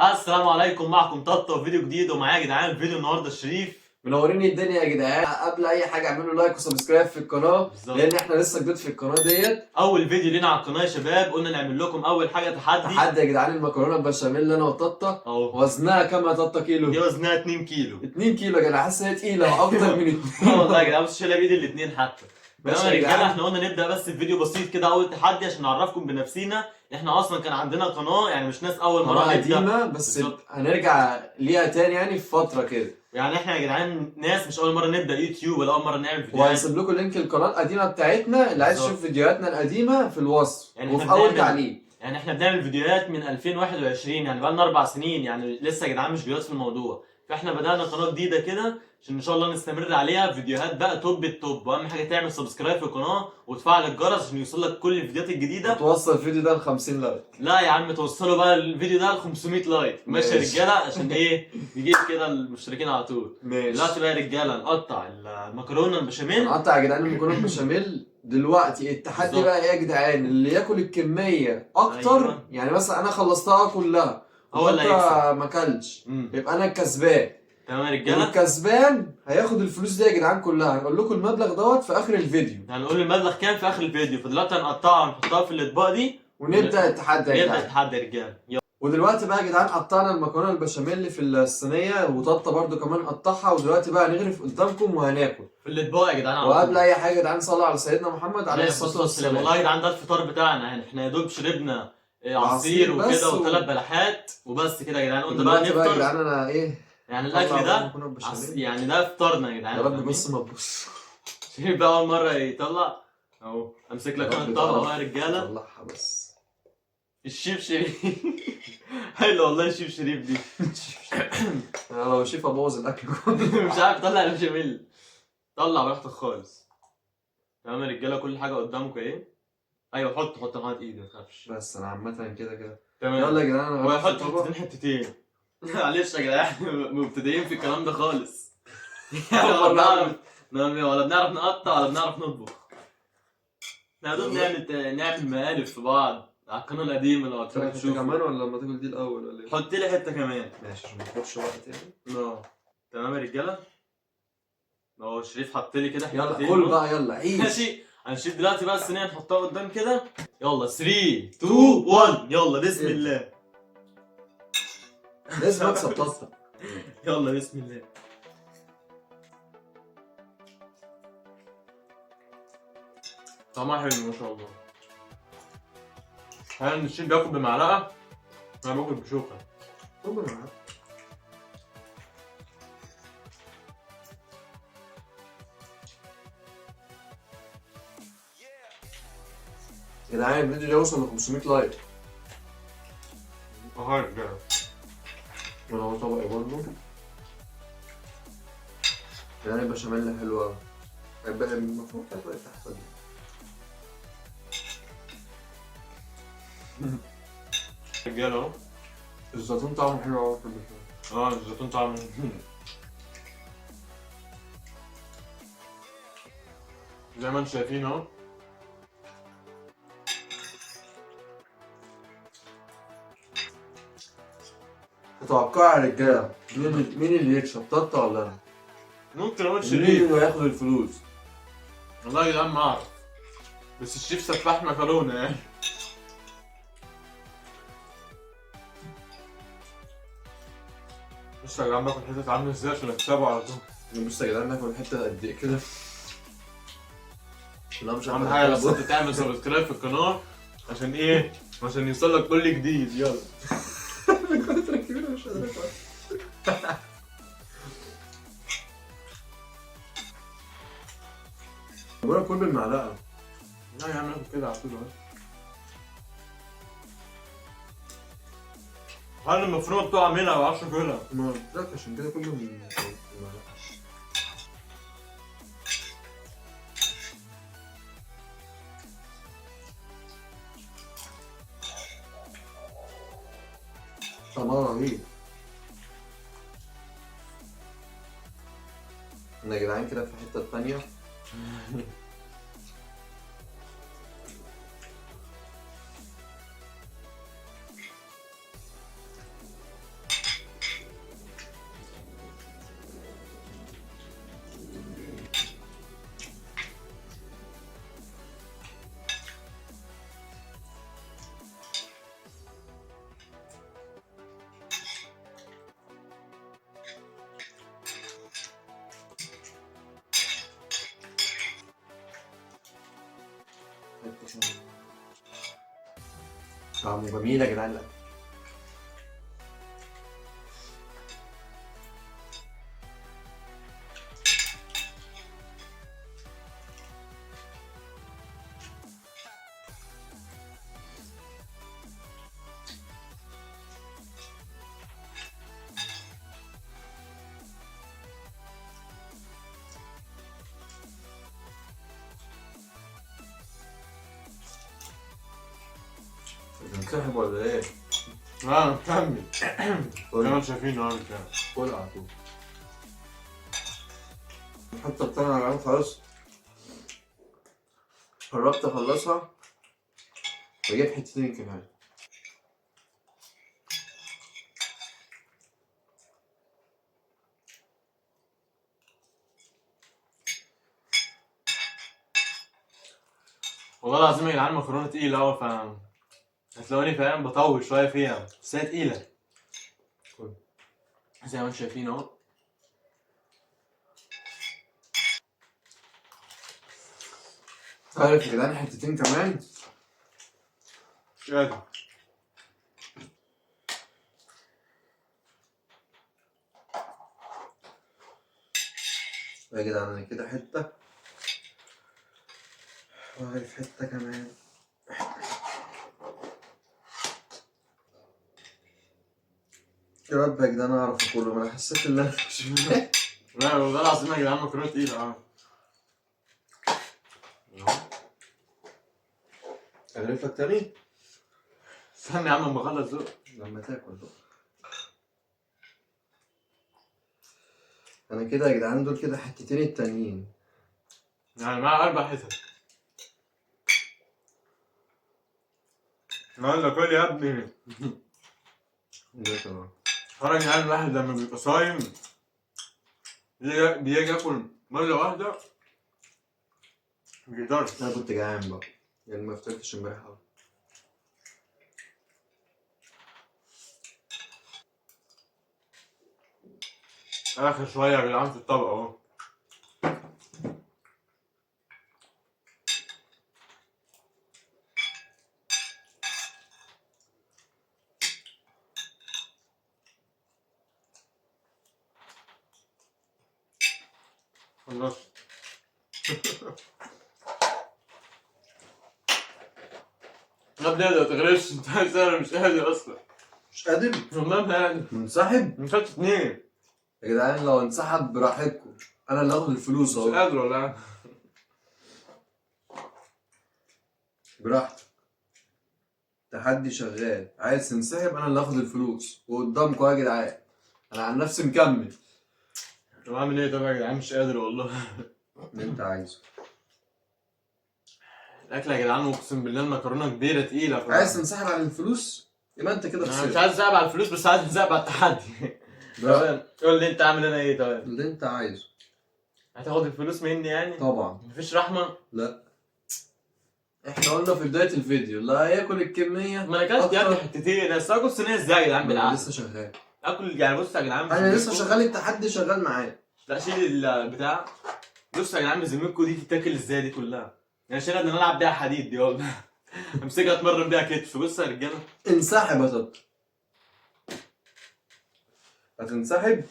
السلام عليكم، معكم طاطا وفيديو جديد، ومعايا يا جدعان فيديو النهارده شريف. منورين الدنيا يا جدعان. قبل اي حاجة اعملوا like و subscribe في القناة بالظبط. لان احنا لسه جديد في القناة ديت. اول فيديو لينا على القناة يا شباب، قلنا نعمل لكم اول حاجة تحدي. تحدي يا جدعان المكرونه البشاميل اللي انا وطاطا. اهو وزنها كام يا طاطا؟ دي كيلو؟ وزنها 2 كيلو. 2 كيلو يا جدعان، حاسس ان هي تقيلة اكتر من 2. والله يا جدعان بص شايلها بايد الاثنين حتى. تمام ماشي يا يا رجاله، جدعان. احنا قلنا نبدا بس بفيديو بسيط كده، اول تحدي عشان نعرفكم بنفسينا. احنا اصلا كان عندنا قناة، يعني مش ناس اول مرة قناة نبدا. قديمة بس بالظبط. هنرجع ليها تاني يعني في فترة كده. يعني احنا يا جدعان ناس مش اول مرة نبدا يوتيوب ولا اول مرة نعمل فيديوهات. وهنسيب لكم link القناة القديمة بتاعتنا، اللي عايز بالظبط. يشوف فيديوهاتنا القديمة في الوصف يعني وفي احنا اول بنعمل- تعليق. يعني احنا بنعمل فيديوهات من 2021، يعني بقالنا 4 سنين، يعني لسه يا جدعان مش جداد في الموضوع. فاحنا بدأنا قناة جديدة كده عشان ان شاء الله نستمر عليها، فيديوهات بقى top ال top. واهم حاجة تعمل subscribe في القناة وتفعل الجرس عشان يوصلك كل الفيديوهات الجديدة. توصل الفيديو ده ل 50 like. لا يا عم، توصلوا بقى الفيديو ده ل 500 like، ماشي يا ماشي. رجالة؟ عشان ايه نجيب كده المشتركين على طول. ماشي. دلوقتي بقى يا رجالة نقطع المكرونة البشاميل. هنقطع يا جدعان المكرونه البشاميل دلوقتي. التحدي بالظبط. بقى ايه يا جدعان؟ اللي ياكل الكمية اكتر. أيوة. يعني مثلا انا خلصتها كلها هو اللي وانت هيكسب. ما اكلش، مم. يبقى انا الكسبان. تمام يا رجالة. والكسبان هياخد الفلوس دي يا جدعان كلها. هنقول لكم المبلغ دوت في اخر الفيديو. هنقول المبلغ كام في اخر الفيديو. فدلوقتي هنقطعها ونحطها في الاطباق دي ونبدا التحدي يا نبدا جدعان. التحدي يا رجاله، يلا. ودلوقتي بقى يا جدعان قطعنا المكرونه البشاميل في الصينية، وطاطا برضو كمان قطعها. ودلوقتي بقى هنغرف قدامكم وهناكل. في الاطباق يا جدعان على وقبل طول. اي حاجة يا جدعان صلوا على سيدنا محمد عليه الصلاة والسلام. والله يا جدعان ده الفطار بتاعنا، يعني احنا يا دوب شربنا عصير عصير بس وكده وثلاث بلحات وبس كده يا جدعان. قلنا بقى دلوقتي بقى يا نفطر. جدعان انا ايه يعني طلع الاكل بقى ده المكرونه البشاميل. يعني ده فطارنا يا جدعان، يا رب فاهمين؟ بص ما تبص. شايف بقى اول مرة يطلع اهو. امسك لك يا انا رب الطبق اهو يا تعرف رجاله. تطلعها بس. الشيف شريف حلو والله الشيف شريف دي. انا لو شيف ابوظ الاكل كله. مش عارف طلع البشاميل، طلع براحتك خالص. تمام يا رجاله، كل حاجة قدامكم ايه. ايوه حط حط معاك ايدي ما تخافش. بس انا عامة كده كده. تمام. يلا يا جدعان انا هو غرفت يحط الطبق. حتتين حتتين. معلش يا جدعان احنا مبتدئين في الكلام ده خالص. يعني ولا بنعرف ولا بنعرف نقطع ولا بنعرف نطبخ. احنا يا دوب نعمل مقالب في بعض على القناة القديمة لو تاكل تروح حتة تشوف. كمان ولا لما تاكل دي الاول ولا ايه؟ حط لي حتة كمان. ماشي عشان ما تاخدش وقت يعني. اه تمام يا رجاله، اهو شريف حط لي كده يلا حتتين كل اهو. بقى، يلا عيش. ماشي، هنشيل دلوقتي بقى الصينية نحطها قدام كده. يلا 3 2 1 يلا بسم إيه. الله. لازم اكسب طاسه. يلا بسم الله. طعمها حلو ما شاء الله. حلو ان الشيف بياكل بمعلقه، انا باكل بشوكة. كل معاك. يا جدعان الفيديو ده يوصل ل 500 like. اهو يا رجاله. وانا هو طبقي برضه. يعني البشاميل حلو قوي. المفروض كانت بقت تحت دي. رجاله اهو. الزيتون طعمه حلو قوي في البشاميل. اه الزيتون طعمه زي ما انتم شايفين اهو. تتوقع يا رجاله مين اللي يكسب، طاطا ولا انا؟ ممكن اقول مين شريف. اللي هياخد الفلوس؟ والله يا جدعان ما اعرف، بس الشيف سفاح مكرونه يعني. بص يا جدعان باكل حتت عامل ازاي عشان اكسبه على طول. بص يا جدعان ناكل حتة قد ايه كده. لا مش اهم عارف. حاجة بس انت تعمل subscribe في القناة عشان ايه؟ عشان يوصل لك كل جديد. يلا. من كتر الكبيرة مش قادر اكل. بقول كل بالمعلقه. لا يا عم ناكل كده على طول اهو. هل المفروض بتقع منها ما بعرفش اكلها. ما قلت لك عشان كده كله بالمعلقه. طعمها رهيب. انا يا جدعان كده في الحتة التانية. طعمه جميل يا جدعان الاكل. بتنسحب ولا ايه؟ لا انا مكمل. زي ما انتم شايفين انا كده. كل على طول. الحتة التانية يا جدعان خلاص قربت اخلصها، واجيب حتتين كمان. والله العظيم يا جدعان مكرونه تقيلة قوي، ف هتلاقوني فاهم بطول شوية فيها، بس هي تقيلة. زي ما انتم شايفين اهو. عارف يا جدعان حتتين كمان. مش قادر. يا جدعان انا كده حتة وعارف حتة كمان. يا رب يا جدعان اعرف اكله، ما انا حسيت ان انا مش لا والله العظيم يا جدعان مكرونه تقيلة. اغرف لك تاني؟ استنى يا عم اما اخلص دول. لما تاكل بقى. انا كده يا جدعان دول كده حتتين التانيين، يعني معايا 4 حتت. يلا كل يا ابني. ده تمام. خرج يا جدعان الواحد لما بيبقى صايم بيجي ياكل مرة واحدة ما بيقدرش. انا كنت جعان بقى يعني، ما فطرتش امبارح قوي. اخر شوية يا جدعان في الطبق اهو. خلصت. يا ابني ما تغرفش انت، انا مش قادر اصلا. مش قادر؟ والله ما قادر. منسحب؟ من خدت 2 يا جدعان لو انسحب براحتكم، انا اللي هاخد الفلوس اهو. مش قادر والله. براحتك، تحدي شغال. عايز تنسحب انا اللي هاخد الفلوس وقدامكم يا جدعان. انا عن نفسي مكمل. طب اعمل ايه طب يا جدعان؟ مش قادر والله. اللي انت عايزه. الاكل يا جدعان اقسم بالله المكرونه كبيرة تقيلة. عايز تنسحب على الفلوس يبقى انت كده انا خسرت. مش عايز اسحب على الفلوس، بس عايز انسحب على التحدي. تمام قول لي انت عامل انا ايه؟ طيب اللي انت عايزه. هتاخد الفلوس مني يعني؟ طبعا. مفيش رحمه؟ لا، احنا قلنا في بداية الفيديو لا هياكل الكمية. ما انا اكلت يا ابني حتتين، بس اكل صينية ازاي يا جدعان بالعقل؟ لسه شغال. اكل يعني. بص يا جدعان انا لسه شغال، التحدي شغال معايا. لا شيل البتاع. بص يا جدعان بذمتكم دي تتاكل ازاي دي كلها؟ يعني شيلها ان انا العب بيها حديد دي والله. امسكها اتمرن بيها كتف. بص يا رجاله. انسحب يا طب. هتنسحب؟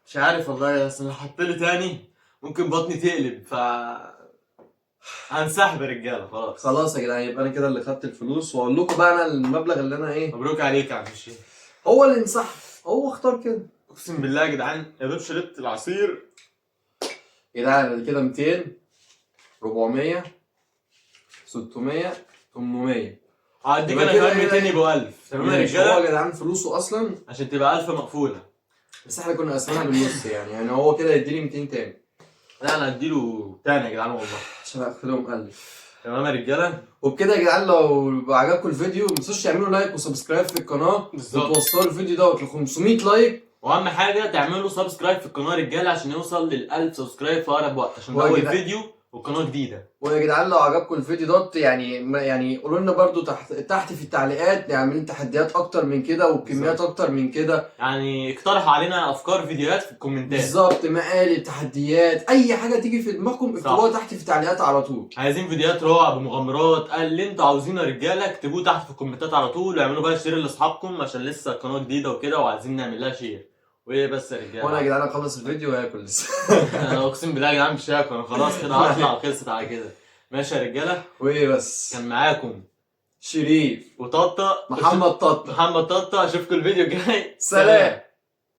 مش عارف والله، بس لو حط لي تاني ممكن بطني تقلب، ف هنسحب يا رجاله خلاص. خلاص يا جدعان يبقى انا كده اللي خدت الفلوس، واقول لكم بقى انا المبلغ اللي انا ايه. مبروك عليك يا عم الشيخ. هو اللي انسحب، هو اختار كده. اقسم بالله يا جدعان يا دوب شربت العصير. يا جدعان انا كده 200 400 600 800. هديك يبقى انا كده كمان إيه؟ 200 يبقوا 1000. تمام يا ماشي، هو رجاله؟ يا جدعان فلوسه اصلا عشان تبقى 1000 مقفولة. بس احنا كنا قسمناها بالنص يعني هو كده يديني 200 تاني. لا انا هديله تاني يا جدعان والله عشان اقفلهم 1000. تمام يا رجاله؟ وبكده يا جدعان لو عجبكم الفيديو ما تنسوش تعملوا like و subscribe في القناة بالظبط. وتوصلوا الفيديو دوت ل 500 like. واهم حاجة تعملوا subscribe في القناة يا رجاله عشان نوصل لل 1000 subscribe في اقرب وقت، عشان ده اول ويا جدعان- فيديو وقناة جديدة. ويا جدعان لو عجبكم الفيديو دوت يعني يعني قولوا لنا برضو تحت تحت في التعليقات نعمل تحديات اكتر من كده وكميات اكتر من كده. يعني اقترحوا علينا افكار فيديوهات في الكومنتات. بالظبط، مقالب، تحديات، اي حاجة تيجي في دماغكم اكتبوها تحت في التعليقات على طول. عايزين فيديوهات رعب، مغامرات، قال اللي انتوا عاوزينه يا رجاله اكتبوه تحت في الكومنتات على طول، واعملوا بقى share لاصحابكم عشان لسه القناة جديدة وكده وعايزين نعمل لها share. وايه بس يا رجاله، وانا يا جدعان اخلص الفيديو وهاكل لسه. انا اقسم بالله يا جدعان مش هاكل، انا خلاص كده هطلع وخلصت على كده. ماشي يا رجاله، وايه بس، كان معاكم شريف وطاطا محمد طاطا محمد طاطا. اشوفكم الفيديو الجاي. سلام.